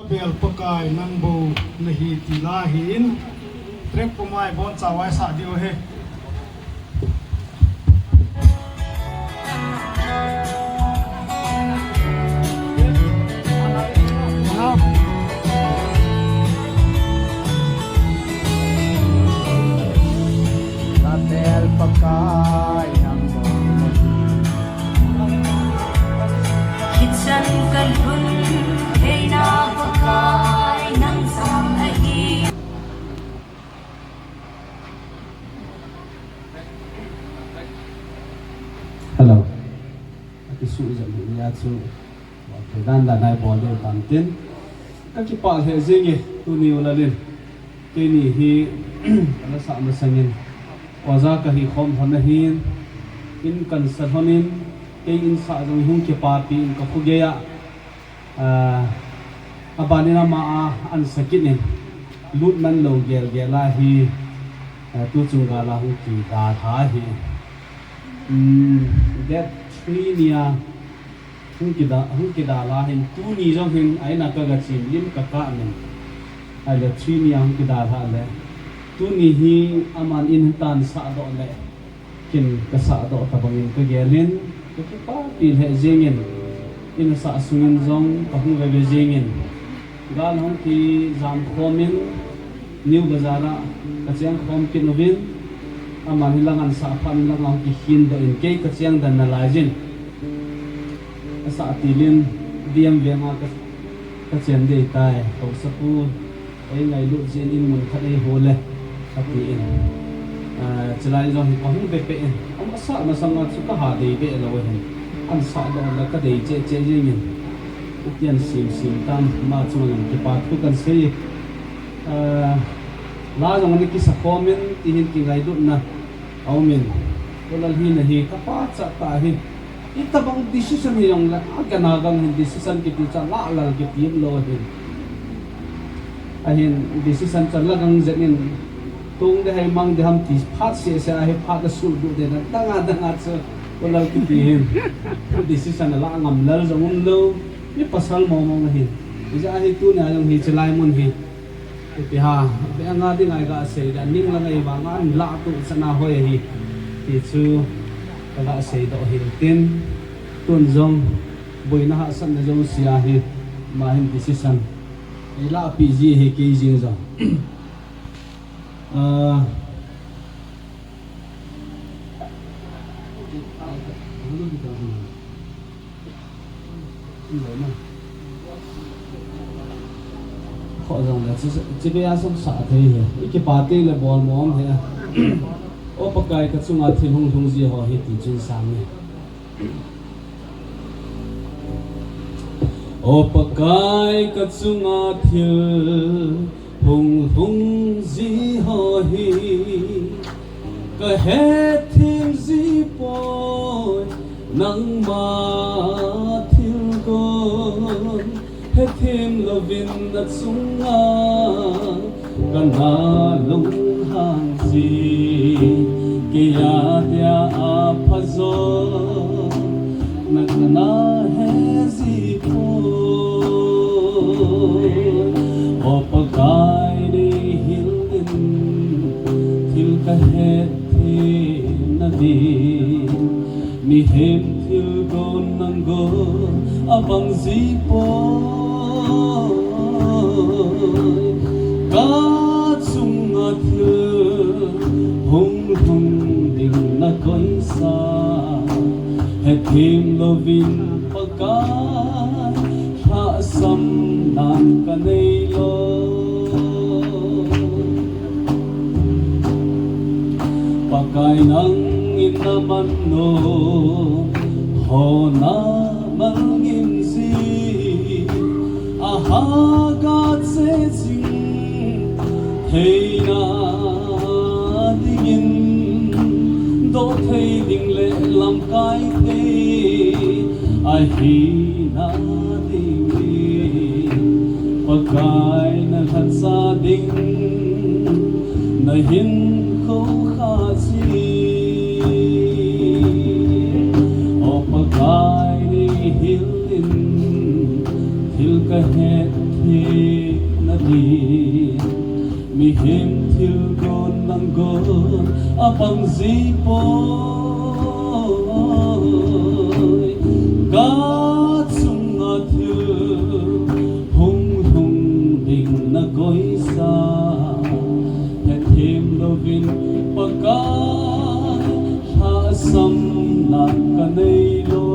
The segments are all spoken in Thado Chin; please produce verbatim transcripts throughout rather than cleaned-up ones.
Bel Pakai nang bou nahi ti la hi in, track pumai bon chawai sa diu he. Ka bel Pakai nang bou nahi. Hichan kalhun theina Pakai nang sang ahi. Hello. Akisuh jep nia chu. Wa thei dan dan nai bol deu tan tin. Ka kipah lheh jing e, tuni u Lal in. Keini hi, ka la sah masang in. Oja ka hi khom lhon ahin. In kan sa lhon in. Kei in sah jong hung kipapi in ka khu gei a. Ah, a ban in ama a an sa kit in. Lut man lou gel gel a hi, ah, tu chung gal a hung kidalha hi. Hmm, date three nia, Hung kida, hung kidalha hin, tuni jong hin, a in a ka ga chim lim ka kah nin. Ahile three nia hung kidalha le. Tuni hi aman in tan sah doh le. Kin ka sah doh tabang in ka gel in. Ka kipapi lheh jing in. In a sah sung in jong ka hung veve jing in. Gal hung kijam khom in. New Bazar a ka cheng khom kit uvin, aman hi lang an sah phat in lang a hung kikhin doh in kei ka cheng den nalai jin. A sah til in D M veng a ka, ka chen dei tai, haosapu, ei ngailut jin in mun khat ei ho le, ati in. Ah, chulai jong hi ka hung be peh in, ama sah masang a chu ka ha dei be lou hin. An sah doh le ka dei cheh cheh jing in. Itian sim sim tan, ama chunga jong kipa thu kan sei. Ah, la jong ana kisa khom in, ti hin kingailutna a um in. Tulai hi na hi ka pachat tah hi. Itabang decision hi jong le, a gana gang hin decision kiti cha la la kiti lou hin. Ahin decision cha la gang jeng in. Tung de hai mang de ham ti phat se se a hi phat a su du de na dang a dang a chu tulai kiti hin. Decision la ngam lal jong um lou. Mi pasal mong mong hin. Ija hi tunia jong hi chulai mun hi. Ipi ha, be anga ding ai ga sei da, ning la ngai vang an la tu sana hoi hi. Ti chu, ka ga sei doh hin tin, tun jong, boina hahsatna jong sia hi, ma hin decision. Ei la pi ji hi kei jing jong. Ah. Kho jong le, chi, chi be a som sa thei he. I kipa te le bol mong he. O Pakai ka chunga thil hung lhung ji ho hi ti chun sang e. O Pakai ka chunga thil Hung lhung ji ho hi ka hethem ji poi, nangma thilgon hethem louvin na chunga ka na lunghang ji, kei a dia a pha jo na ka na he ji poi. O Pakai nei hil in thil ka hethem na din, mihem thilgon nanggon a bang ji poi. Ka chunga thil hung lhung ding na koisa, hethem louvin Pakai, lhahsam dan ka nei lou. Pakai nangin na man nom ho na mangin ji, a ha ga che jing theina dingin, doh thei ding le lamkai thei ahina dingin, Pakai na lhacha ding na hinkho kha ji. O Pakai nei hil in thil ka hethem Mihem thil gon lang gon a bang ji poi. Ka chunga thil hung lhung ding na koisa, hethem louvin Pakai lhahsamna ka nei lou.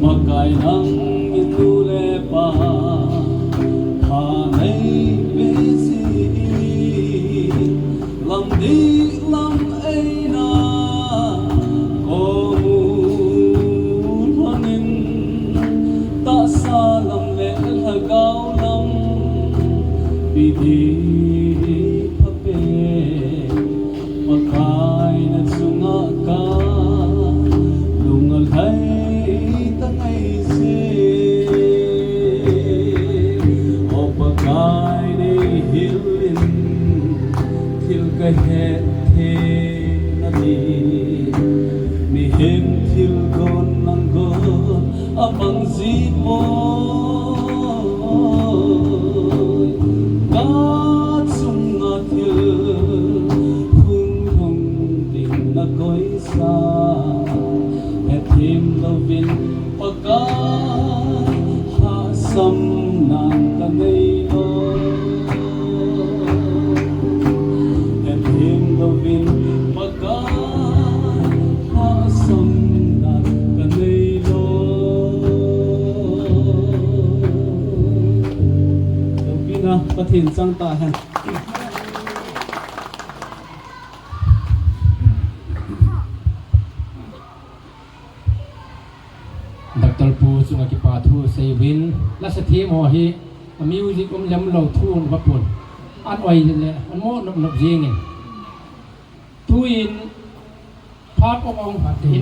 Pakai nang in nu le pa, pha nei be ji in, lam dih lam eina, ko mu lhonin, tahsa lam le lhagao lam, pi dih pha pen. Pakai na chunga ka lunga lhai ta ngai je. O Pakai nei hil in thil ka het thei na di. Mihem thil gon lang gon a bang ji poi. Ka chunga thil hung lhung ding na koisa, hethem louvin Pakai lhahsamna ka nei lou. Hethem louvin Pakai lhahsamna ka nei lou. Loupina Pathen chang ta hen. Doctor Pu chunga kipa thu sei uvin, lasa them ho hi a music um lem lou thu um va pun. An oi le an mo nop nop jing in. Tuin phat ong ong phat in.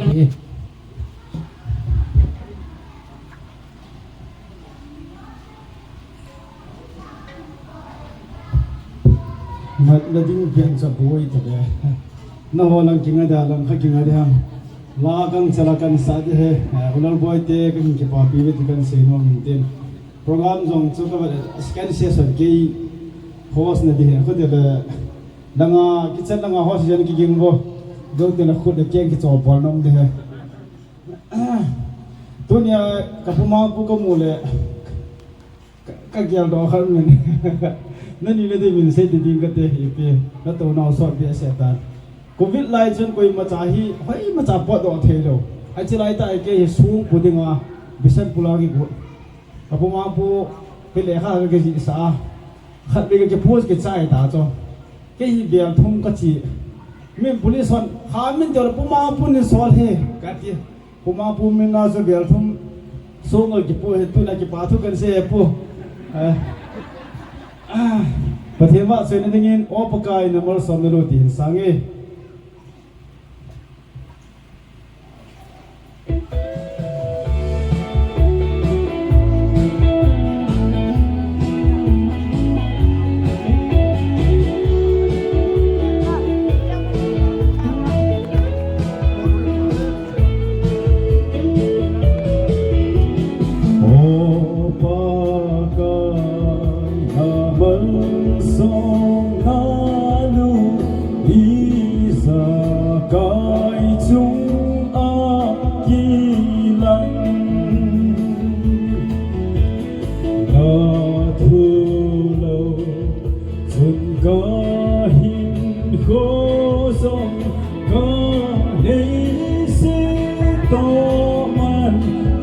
Na, na ding pian cha boi ta le. Na ho lang kingai da, lang kha kingai da ham. La kan cha la kan sa de he. Eh, Ulal boi te kan kipapi ve ti kan sei nom in tin. Program jong chu ka va kan session kei host na di he. Ko de le. Langa kitchen langa host jan kiging vo. Do te na khut le keng kichol bol nom de he. Tunia ka pu ma pu ka mu le. Ka, ka gel doh khat min. Nani na dei min sei ti ding ka te hi pi. Na to nau sot pi a se ta. Covid lai chun koima cha hi, hoima cha potdoh thei lou. Achi lai ta kei hi sung pu dinga, Bishnupur a kigu. Ka pu ma pu, kei lekha ka kijih sa a. Khatvei ka kipost kichai ta chu. Kei hi bel thum ka chi. Min police hon, kha min teu le pu ma pu nin sol hi, ka ti. Pu ma pu min na chu bel thum sung a kipost hi, tuna kipa thu kan sei pu. Eh. Ah. Pathen vahchoina dingin, O Pakai na malsom na lou tin sang e. O Pakai, na malsom na lou, ijakai chunga kilang. Na thu lou chun ka hinkho jong ka nei se toh man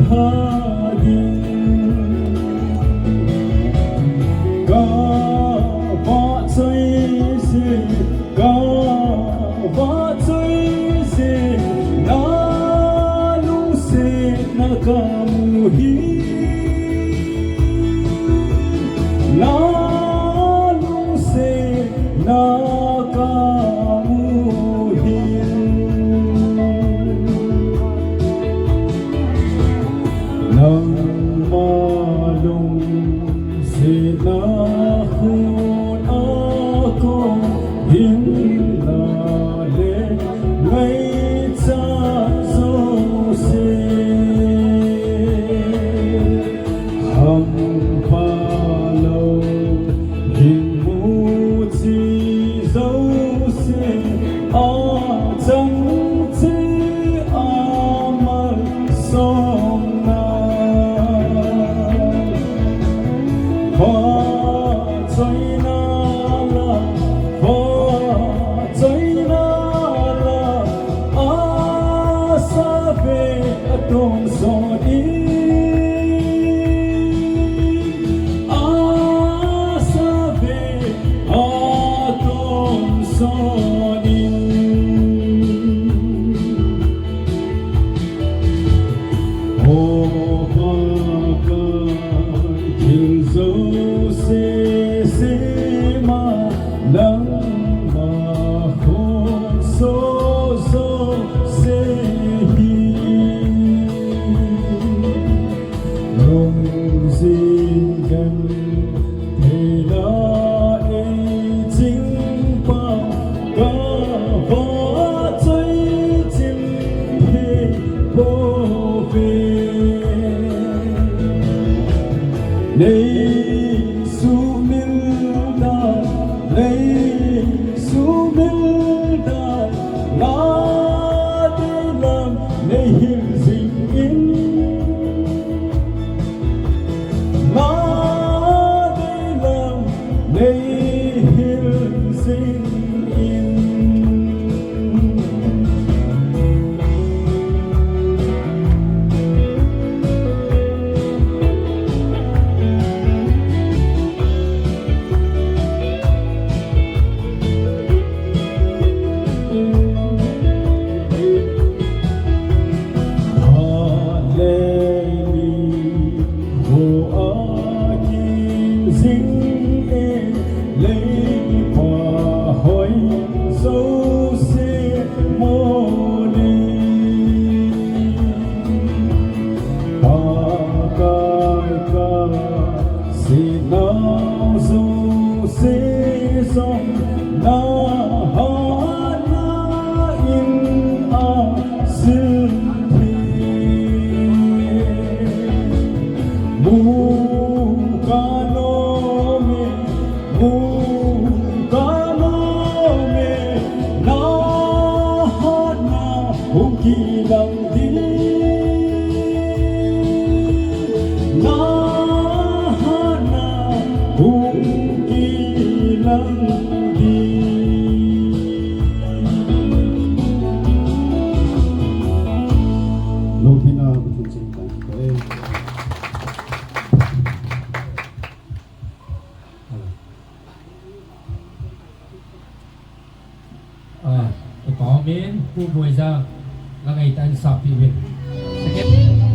tha ding. Ka vahchoi se, ka vahchoi se, na lungsetna ka mu hi. Na lungsetna ka mu hi. Nangma lungsetna khun a kon hin la le, ngaicha jouse Tonsot in, asave a tonsot in. O Pakai, thil jouse sema, nangma khonso jouse hi. Lungjin gentheina ei chingpa, kava choichim thei pouve. Nei sumil dan, nei sumil dan, na deilam nei hil jing in. Na deilam nei hil jing in. Phat le ni ho a kin jing e, leipa hoi jouse moni. Pakai, kasih nau jouse jong, na hatna in a sil thei. Mu ka nom e, mu ka nom e, na hatna hung kilang ding. Na hatna hung kilang ding. Lungpina Pathen chun tang ko e. Ah, Pu Paomin, Pu Boijang, la ngai tan sa pi ve. Second.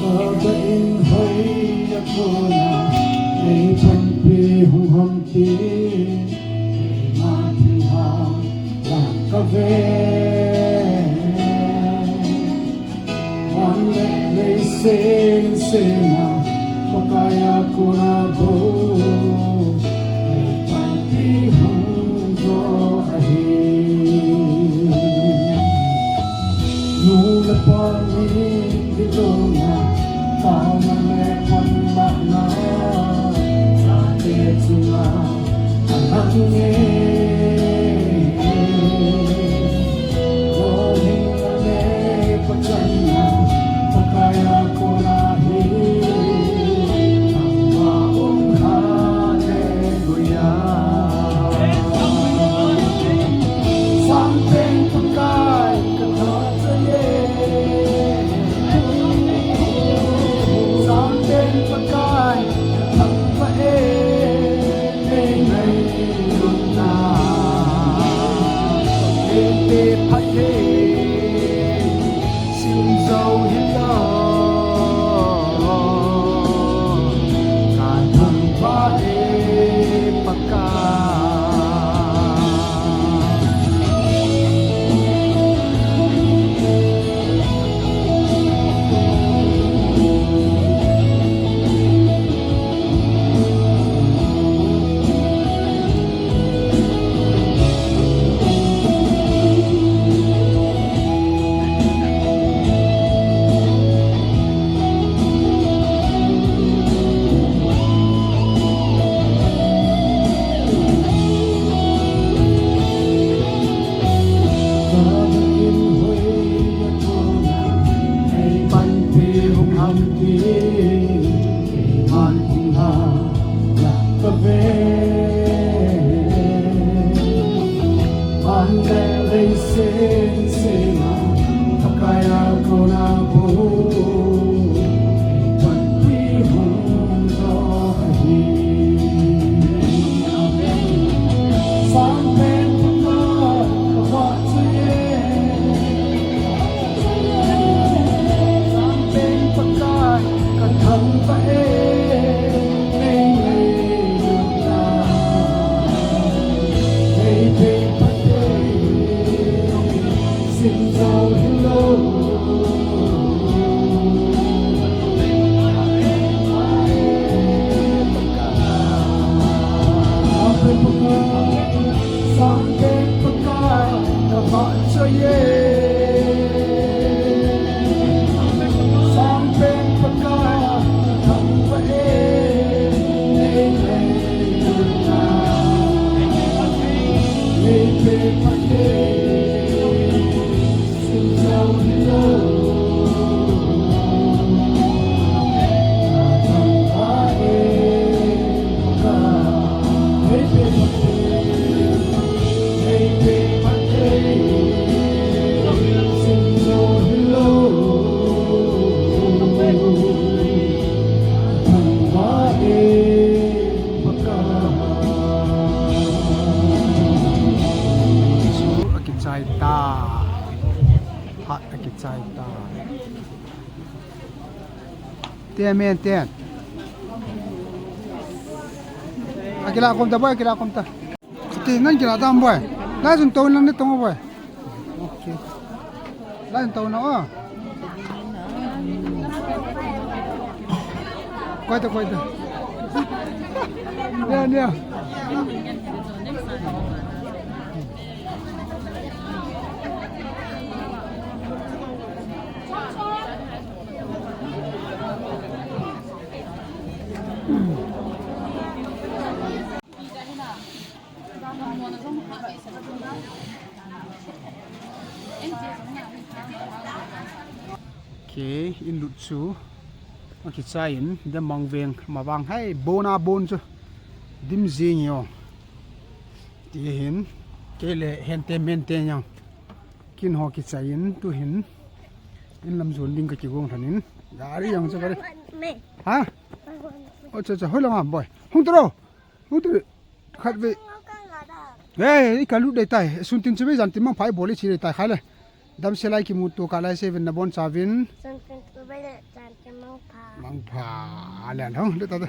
Baba in hoi a kona, ei pumpi hung ham tin, ei ma thilha la ka ve. Van le leiset in sema, Pakai a kona bou, ei panpi hung jo ahi. Nu le pa min dilona, taona le panlahna, chate chunga, Chai ta. Ten, men ten. Akila kom ta boy, akila kom ta. Kati nan kila ta boy. Lai sun to nan ni to boy. Okay. Lai sun to na o. Koi ta, koi ta. Nia, nia. Okay, in lut chu. Akichai in, damang veng, mavang hai, bon a bon chu. Dim jing yo. Ti hin, kei le hente mente yang. Kin ho kichai in, tu hin. In lam zon ding ka kigong than in. Gari yang chu gari. Ha? O cha cha, hoi la ngam boy. Hung tro. Hung tro. Khat ve. Hey, i ka lut dei tai. Sun tin chu ve jan tin mang phai bol i chi dei tai khai le. Dam se lai kimu tu ka lai se vin na bon cha vin. Sun tin chu ve jan tin mang pha. Mang pha. A le hung le ta ta.